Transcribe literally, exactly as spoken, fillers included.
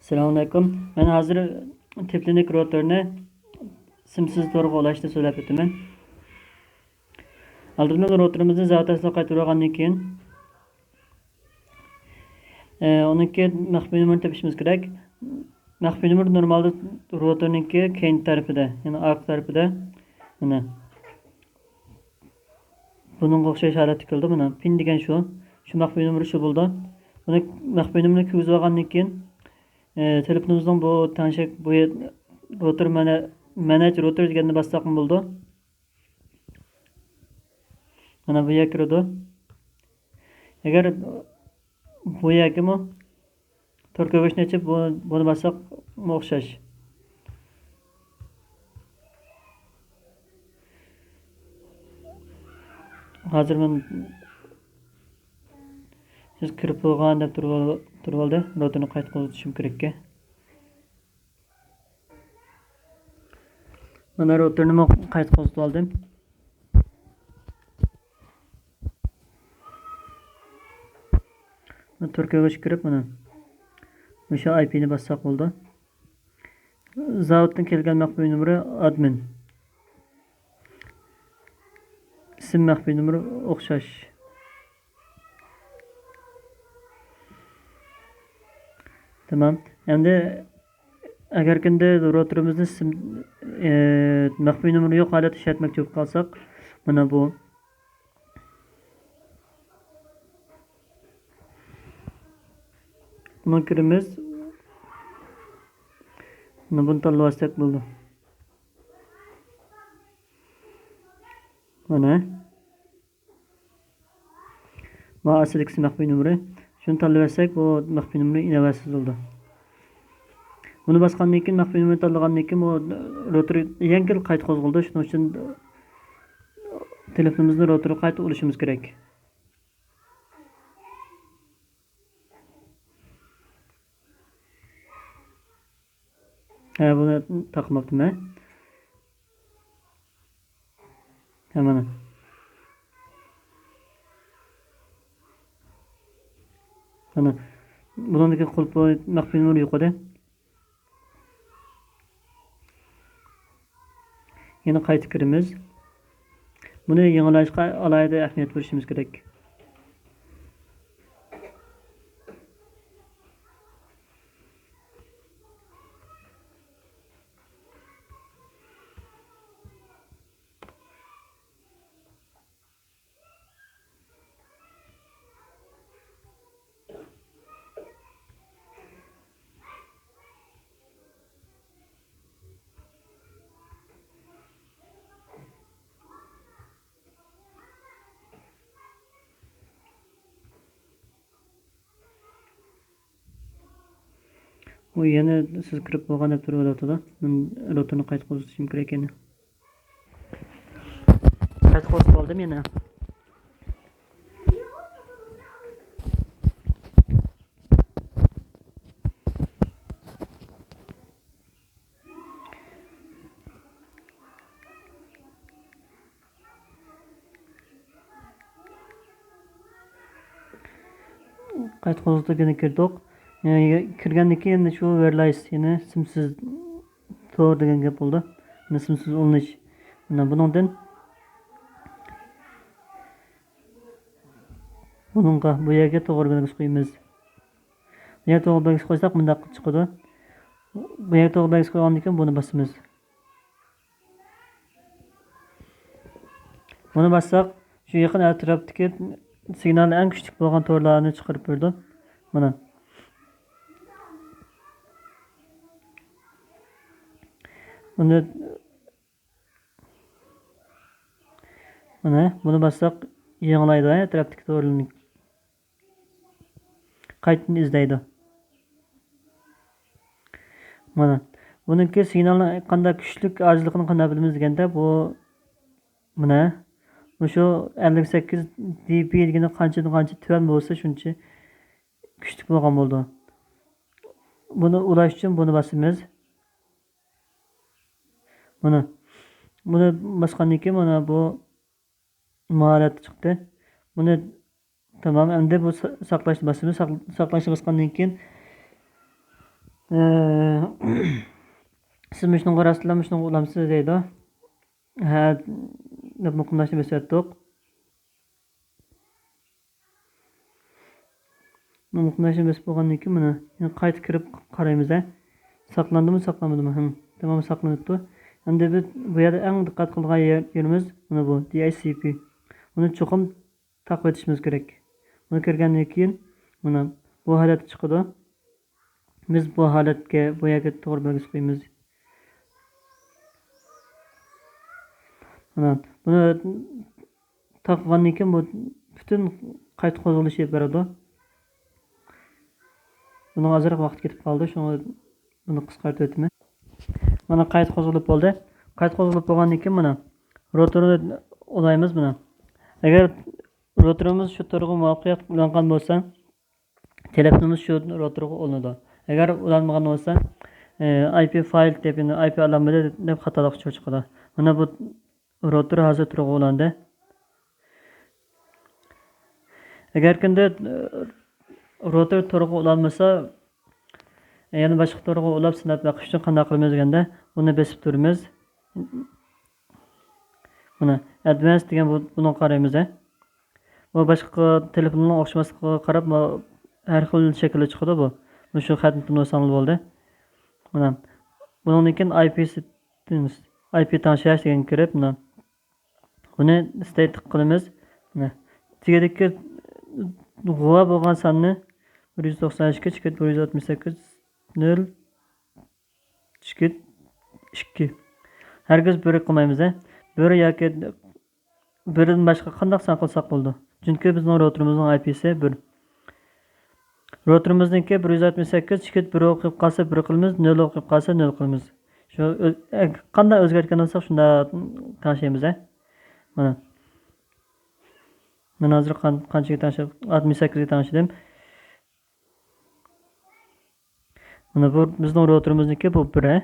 ئەسسالامۇئەلەيكۇم. مەن ھازىر تېپلىنىك روتورنى سىمسىز تورغا ئۇلاشنى سۆزلەپ ئۆتىمەن. ئالدى بىلەن روتورىمىزنى زاۋۇت ئەسلىگە قايتۇرۇۋالغاندىن كېيىن، ئە، ئۇنىڭكى مەخپىي نومۇرنى تېپىشىمىز كېرەك. مەخپىي نومۇر نورمالدا روتورنىڭكى كەينى تەرىپىدە، يەنى ئارقا تەرىپىدە. مانا. بۇنىڭغا ئوخشاش ھالەتتە كېلىدۇ. مانا، پىن دېگەن شۇ. شۇ مەخپىي نومۇرى شۇ بولىدۇ. بۇنى مەخپىي نومۇرنى كىرگۈزۈپ ئالغاندىن كېيىن، ئى، تېلېفونىمىزنىڭ بۇ تەڭشەك، بۇ يەر، روتور مەنە-، مەنەج روتور دېگەننى باسساقمۇ بولىدۇ. مانا بۇ يەرگە كىرىدۇ. ئەگەر بۇ يەرگىمۇ تور كۆرگۈچنى ئېچىپ، بۇ، بۇنى باسساقمۇ ئوخشاش. ھازىر مەن سىز كىرىپ بولغان دەپ تۇرۇۋال-، تۇرۇۋالدى. روتورنى قايتا قوزغىتىشىم كېرەككەن. مانا روتورنىمۇ قايتا قوزغىتىۋالدىم. مانا تور كۆرگۈچكە كىرىپ، مانا مۇشۇ ئاي پىنى باسساق بولىدۇ. زاۋۇتتىن كەلگەن مەخپىي نومۇرى ئادمىن. ئىسىم مەخپىي نومۇرى ئوخشاش. تامام. ئەمدى ئەگەر كىندە روتورىمىزنى سىم-، ئى، مەخپىي نومۇرى يوق ھالەتتە ئىشلەتمەكچى بولۇپ قالساق، مانا بۇ. بۇنى كىرىمىز. مانا بۇنى تاللىۋالساق بولىدۇ. مانا. مانا ئاستىدىكىسى مەخپىي نومۇرى. شۇنى تاللىۋەتسەك، بۇ مەخپىي نومۇرى ئىناۋەتسىز بولىدۇ. بۇنى باسقاندىن كېيىن، مەخپىي نومۇرنى تاللىغاندىن كېيىن، بۇ روتور يەنە قايتا قوزغىلىدۇ. شۇنىڭ ئۈچۈن تېلېفونىمىزنى روتورغا قايتا ئۇلىشىمىز كېرەك. ھە، بۇنى تاقىماپتىمەن. ھە، مانا. مانا. بۇنىڭدىكى قۇلۇپ مەخپىي نومۇر يوق ئىدى. يەنە قايتا كىرىمىز. بۇنى يېڭىلاشقا ئالاھىدە ئەھمىيەت بېرىشىمىز كېرەك. ئۇ يەنە سىز كىرىپ بولغان دەپ تۇرۇۋاتىدۇ. مەن روتورنى قايتا قوزغىتىشىم كېرەك يەنە. قايتا قوزغىتىپ ئالدىم يەنە. قايتا قوزغىتىپ يەنە كىردۇق. يەنە كىرگەندىن كېيىن يەنە شۇ ۋېرلايس، يەنى سىمسىز تور دېگەن گەپ بولىدۇ. يەنى سىمسىز ئۇلىنىش. مانا بۇنىڭدىن بۇنىڭغا، بۇ يەرگە توغرا بەلگىسى قويىمىز. بۇ يەرگە توغرا بەلگىسى قويساق مۇنداق چىقىدۇ. بۇ يەرگە توغرا بەلگىسى قويغاندىن كېيىن بۇنى باسىمىز. بۇنى باسساق، شۇ يېقىن ئەتراپتىكى سىگنالى ئەڭ كۈچلۈك بولغان تورلارنى چىقىرىپ بېرىدۇ. مانا. بۇنى، مانا، بۇنى باسساق، يېڭىلايدۇ، ئەتراپتىكى تورلارنى. قايتىدىن ئىزدەيدۇ. مانا، بۇنىڭكى سىگنالنىڭ قانداق كۈچلۈك ئاجىزلىقىنى قانداق بىلىمىز دېگەندە، بۇ، مانا، مۇشۇ ئەللىك سەككىز دېبى دېگىنى قانچىدىن قانچە تۆۋەن بولسا، شۇنچە كۈچلۈك بولغان بولىدۇ. بۇنى ئۇلاش ئۈچۈن بۇنى باسىمىز. مانا، بۇنى باسقاندىن كېيىن، مانا، بۇ ماھارەت چىقتى. بۇنى تامام. ئەمدى بۇ سا-، ساقلاشنى باسىمىز. ساق-، ساقلاشنى باسقاندىن كېيىن، ئە، سىز مۇشۇنىڭغا راستلا مۇشۇنىڭغا ئۇلامسىز دەيدۇ. ھە، دەپ مۇقىملاشنى بېسىۋەتتۇق. مۇقىملاشنى بېسىپ بولغاندىن كېيىن مانا يەنە قايتا كىرىپ قارايمىز ھە. ساقلاندىمۇ، ساقلانمىدىمۇ؟ ھىم، تامام ساقلىنىپتۇ. ئەمدى بىز بۇ يەردە ئەڭ دىققەت قىلىدىغان يېرىمىز مانا بۇ دى ئەيچ سى پى. ئۇنى چوقۇم تاقىۋېتىشىمىز كېرەك. بۇنى كىرگەندىن كېيىن مانا بۇ ھالەتتە چىقىدۇ. بىز بۇ ھالەتكە، بۇ يەرگە توغرا بەلگىسى قويىمىز. مانا بۇنى تاقىغاندىن كېيىن بۇ پۈتۈن قايتا قوزغىلىشى بېرىدۇ. بۇنىڭ ئازراق ۋاقىت كېتىپ قالدى، شۇڭا بۇنى قىسقارتىۋېتىمەن. مانا قايتا قوزغىلىپ بولدى. قايتا قوزغىلىپ بولغاندىن كېيىن مانا روتورنى ئۇلايمىز مانا. ئەگەر روتورىمىز شۇ تورغا مۇۋەپپەقىيەتلىك ئۇلانغان بولسا، تېلېفونىمىز شۇ روتورغا ئۇلىنىدۇ. ئەگەر ئۇلانمىغان بولسا، ئاي پى فېيلد دەپ، يەنى ئاي پى ئالالمىدى دەپ خاتالىق ئۇچۇرى چىقىدۇ. مانا بۇ روتور ھازىر تورغا ئۇلاندى. ئەگەركىندە روتور تورغا ئۇلانمىسا، يەنە باشقا تورغا ئۇلاپ سىناپ بېقىش ئۈچۈن قانداق قىلىمىز دېگەندە، بۇنى بېسىپ تۇرىمىز. مانا ئەدۋانس دېگەن بۇ، بۇنىڭغا قارايمىز ھە. بۇ باشقا تېلېفوننىڭ ئوخشىماسلىقىغا قاراپ، مانا ھەر خىل شەكىلدە چىقىدۇ بۇ. مۇشۇ خەتنى تونۇۋالساڭلار بولدى. مانا بۇنىڭدىن كېيىن ئاي پى سېتتىنگس، ئاي پى تەڭشەش دېگەنگە كىرىپ، مانا بۇنى ستېتىك قىلىمىز. مانا تېگىدىكى غۇۋا بولغان ساننى بىر يۈز توقسان ئىككى چىقىپ بىر يۈز ئاتمىش سەككىز نۆل چىقىپ ئىككى. ھەرگىز بىر قىلمايمىز ھە. بىر ياكى بىردىن باشقا قانداق سان قىلساق بولىدۇ. چۈنكى بىزنىڭ روتورىمىزنىڭ ئاي پىسى بىر. روتورىمىزنىڭكى بىر يۈز ئاتمىش سەككىز چىقىپ بىر بولۇپ قالسا بىر قىلىمىز، نۆل بولۇپ قالسا نۆل قىلىمىز. شۇ ئۆز-، ئە، قانداق ئۆزگەرتكەن بولساق شۇنداق تەڭشەيمىز ھە. مانا. مەن ھازىر قان-، قانچىگە تەڭشەپ، ئاتمىش سەككىزگە تەڭشىدىم. مانا بۇ بىزنىڭ روتورىمىزنىڭكى بۇ بىر ھە.